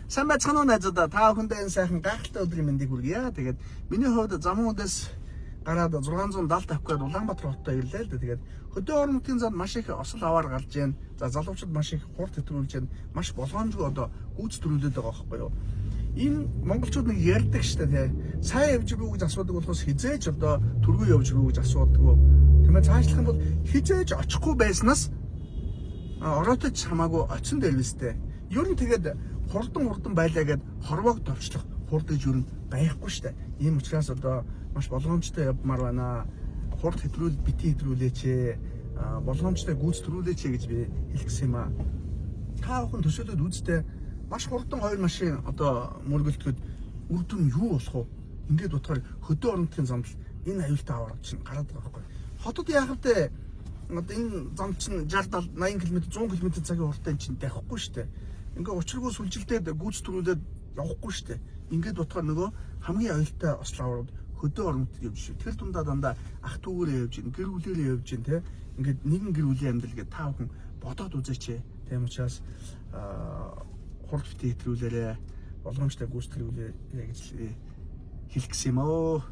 Сайн байцгаана уу, найзуудаа. Та бүхэндээ энэ сайхан гайхалтай өдрийн мэндийг хүргье. Тэгээд миний хувьд Замун үдээс гараад 670 тавих гээд Улаанбаатар хоттой ирлээ л дээ. Тэгээд хөдөө орон нутгийн замд маш их осол аваар гарч байна. За, залуучууд маш их хурд хэтрүүлж байна. Маш болгоомжгүй одоо гүйц төрүүлээд байгаа байхгүй юу? Энэ монголчууд нэг ярьдаг штэ, тий. Сайн явж буй гэж асуудаг болохоос хэзээ ч одоо түргэн явж буй гэж асуудаг. Тийм ээ, цаашлах юм бол хэзээ ч очихгүй байснаас ороотой ч хамаагүй очсон дээр биз дээ. Ер нь тэгээд хурдан хурдан байлаа гэд хорвоог товчлох хурд гэж ер нь байхгүй штэ. Ийм учраас одоо маш болгоомжтой явмаар байна. Хурд хэтрүүл бити хэтрүүлээч ээ. Болгоомжтой гүйц төрүүлээч гэж би хэлэх гэсэн юм аа. Та бүхэн төсөөлөд үзтээ, маш хурдан хоёр машин одоо мөргөлдөхөд үр дүн юу болох вэ? Ингээд бодохоор хөдөө орон нутгийн замд л энэ аюултай аварга чинь гараад байгаа байхгүй. Хотод яах вэ? Одоо энэ зам чинь 60 70 80 км, 100 км цагийн хурдтай чинь давхгүй шүү дээ. Ингээ учиргүй сүлжилдээд гүйц төрүүлээд явахгүй шүү дээ. Ингээд бодохоор нөгөө хамгийн аюултай осол аваргад хөдөө орон нутгад явж шүү. Тэр дундаа дандаа ах дүүгээрээ явж гин, гэр бүлээрээ явж гин, те. Ингээд нэгэн гэр бүлийн амьдрал гээд та бүхэн бодоод үзээч. Тийм учраас хурд битгий хэтрүүлээрэ, болгоомжтой гүйцэтгэлүүлээрэй гэж хэлэх гэсэн юм оо.